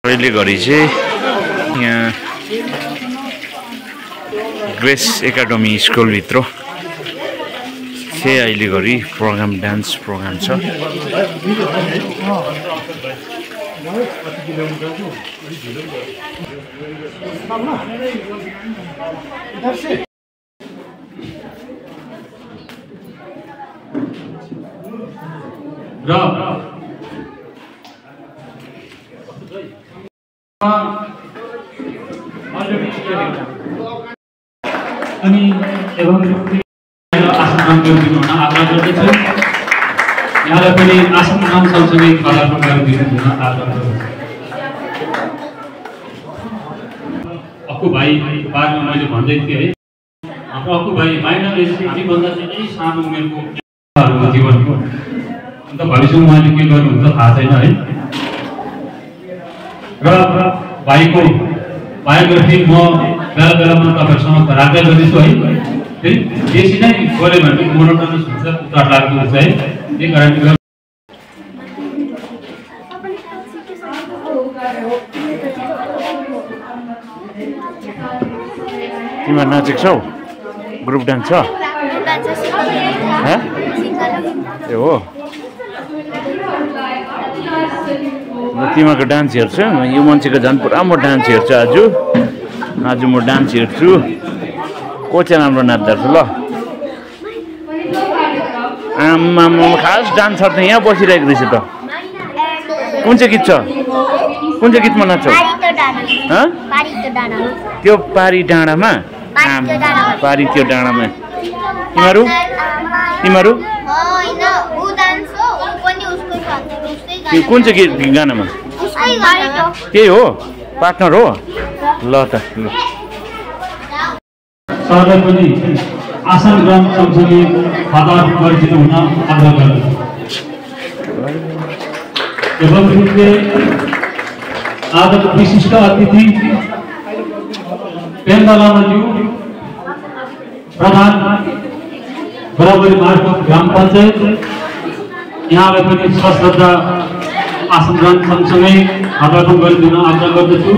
अहिले घरि चाहिँ यहाँ ग्रेस एकाडेमी स्कुलभित्र चाहिँ अहिले घरि प्रोग्राम डान्स प्रोग्राम छ। अनि एवं आसन नाम गरिदिनु हुन आग्रह गर्दछु। यहाँलाई पनि आसन नाम सँगसँगै कलात्मक गरिदिनु हुन आग्रह गर्दछु। अक्कु भाइ बारेमा मैले भन्दै थिएँ है, हाम्रो अक्कु भाइ माइनर एज हामीभन्दा धेरै सानो उमेरको जीवनको अन्त भविष्यमा उहाँले के गर्नुहुन्छ थाहा छैन है। र भाइको बायोग्राफी म बेला बेलामा तपाईँहरूसँग राख्दै गर्दैछु है। फेरि बेसी नै गऱ्यो भने मोनोटोनस हुन्छ, उतार लाग्दो हुन्छ है। त्यही कारणले तिमीहरू नाचेको छौ? ग्रुप डान्स छ? ए हो, तिमीहरूको डान्स हेर्छु। यो मान्छेको झन् पुरा म डान्स हेर्छु। आज म डान्स हेर्छु। को चाहिँ राम्रो नाच्दो रहेछ ल। आमा खास डान्सर त यहाँ बसिरहेको रहेछ त। कुन चाहिँ गीत छ? कुन चाहिँ गीतमा नाच्छौ? त्यो पारी डाँडामा? पारी त्यो डाँडामा। तिमीहरू कुन चाहिँ गीत गानामा? त्यही हो, पार्टनर हो। ल त ल सरलाई पनि आसन ग्राम सँगसँगै आधार गरिदिनु हुन आग्रह गर्दछु। एवं रूपले आजको विशिष्ट अतिथि पेम्बा लामाज्यू प्रधान बराबरी मार्फत ग्राम पञ्चायत, यहाँलाई पनि सश्रद्धा आसन ग्राम सँगसँगै आधार गरिदिन आग्रह गर्दछु।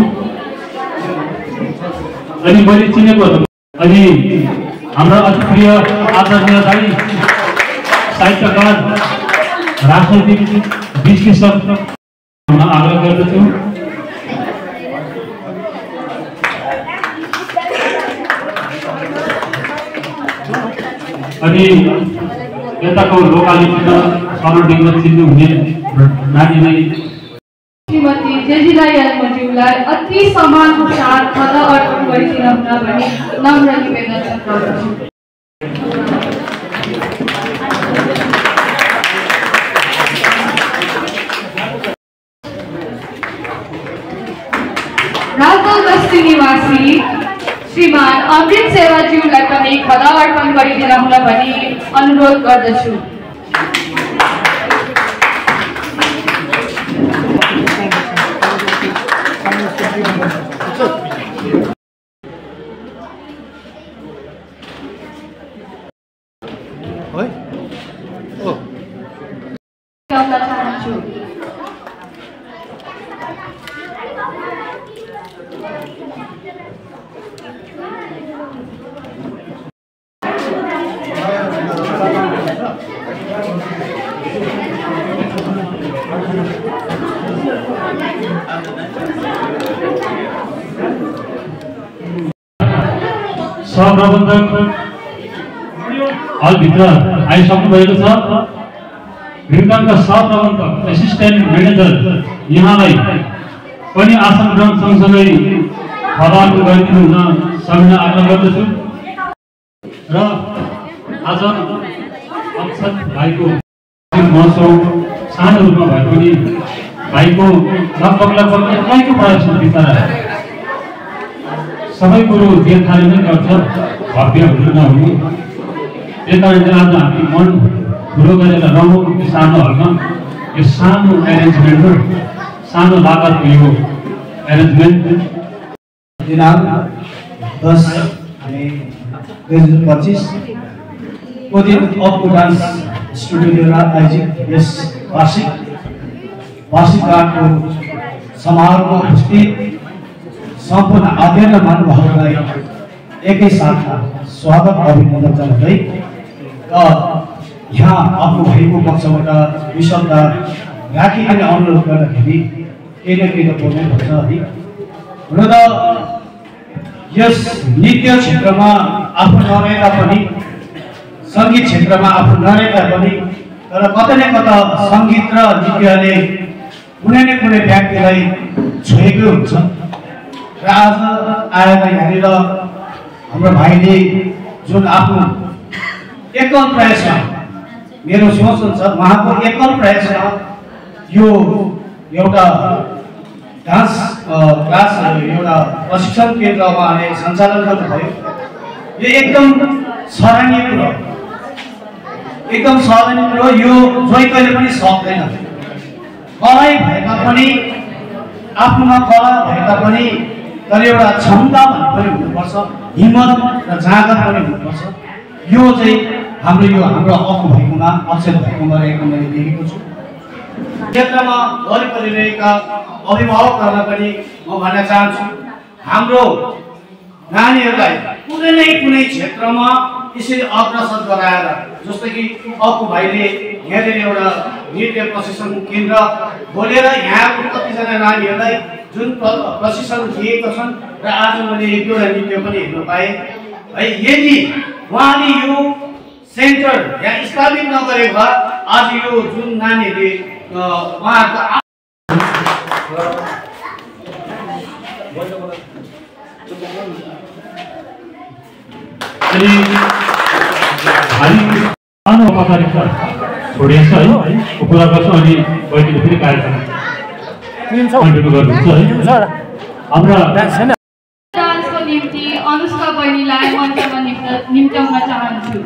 अनि मैले चिनेको अनि हाम्रा अति प्रिय आदरणीय दाइ साहित्यकार राजनैतिक विश्लेषक हुन आग्रह गर्दछु। अनि यताको लोकालिटीमा सराउन्डिङमा चिन्नुहुने नानीलाई श्रीमती जेजिलाई यादमज्यूलाई अति सम्मानको साथ खदा अर्पण गरिदिन हुन भनी नम्र निवेदन गर्दछु। राजदल बस्ती निवासी श्रीमान अमृत सेवाज्यूलाई पनि खदा अर्पण गरिदिन हुन भनी अनुरोध गर्दछु। सहप्रबन्धक हलभित्र आइसक्नु भएको छ। रिङका सहप्रबन्धक एसिस्टेन्ट म्यानेजर यहाँलाई पनि आसन ग्रहण सँगसँगै खबर गरिदिनु हुन सबै आग्रह गर्दछु। र आज अक्षत भाइको महोत्सव सानो रूपमा भए पनि भाइको लगभग एकैको प्रयास बिताएर सबै कुरो देखाइ नै गर्छ, भव्य हुनु नहुनु। त्यही कारणले आज हामी मन ठुलो गरेर रमाउनु सानो हलमा यो सानो एरेन्जमेन्ट सानो लागतको यो एरेन्जमेन्ट दिनांक 10 अनि 2025 को दिन अप्पु डान्स स्टुडियोद्वारा आयोजित यस वार्षिक गानको समारोहमा उपस्थित सम्पूर्ण आदरणीय महानुभावहरूलाई एकैसाथ स्वागत अभिनन्दन जनाउँदै यहाँ आफ्नो भएको पक्षबाट दुई शब्द राखिकन अनुरोध गर्दाखेरि केही न केही त बोल्नुपर्छ है। हुन त यस नृत्य क्षेत्रमा आफू नरहेता पनि सङ्गीत क्षेत्रमा आफू नरहेता पनि तर कतै न कता सङ्गीत र नृत्यले कुनै न कुनै व्यक्तिलाई छोएकै हुन्छ र आज आएर यहाँनिर हाम्रो भाइले जुन आफ्नो एकल प्रयासमा मेरो सोच हुन्छ उहाँको एकल प्रयासमा यो एउटा डान्स क्लास एउटा प्रशिक्षण केन्द्र उहाँले सञ्चालन गर्नुभयो। यो एकदम सराहनीय कुरो यो जोइ कहिले पनि सक्दैन। कला भएका पनि आफ्नोमा कला भएका पनि तर एउटा क्षमता भन्ने पनि हुनुपर्छ, हिम्मत र जाँगर पनि हुनुपर्छ। यो चाहिँ हाम्रो अक्कु भएकोमा अक्षर भएकोमा रहेको मैले देखेको छु। क्षेत्रमा वरिपरिरहेका अभिभावकहरूलाई पनि म भन्न चाहन्छु हाम्रो नानीहरूलाई कुनै क्षेत्रमा यसरी अग्रसर गराएर जस्तो कि अक्कु भाइले यहाँनिर एउटा नृत्य प्रशिक्षण केन्द्र खोलेर यहाँको कतिजना नानीहरूलाई जुन प्रशिक्षण दिएका छन् र आज मैले एक दुईवटा नृत्य पनि हेर्न पाएँ है। यदि उहाँले यो सेन्टर यहाँ स्थापित नगरेको भए आज यो जुन नानीहरूले उहाँहरूको औपचारिकता छोडिएछ है कुरा गर्छौँ अनि बैठकले फेरि कार्यक्रम कन्टिन्यू गर्नुहुन्छ है। हाम्रा डान्सको निम्ति अनुष्का बहिनीलाई मञ्चमा निम्त्याउन चाहन्छु।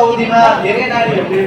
अवधिमा धेरै नानीहरूले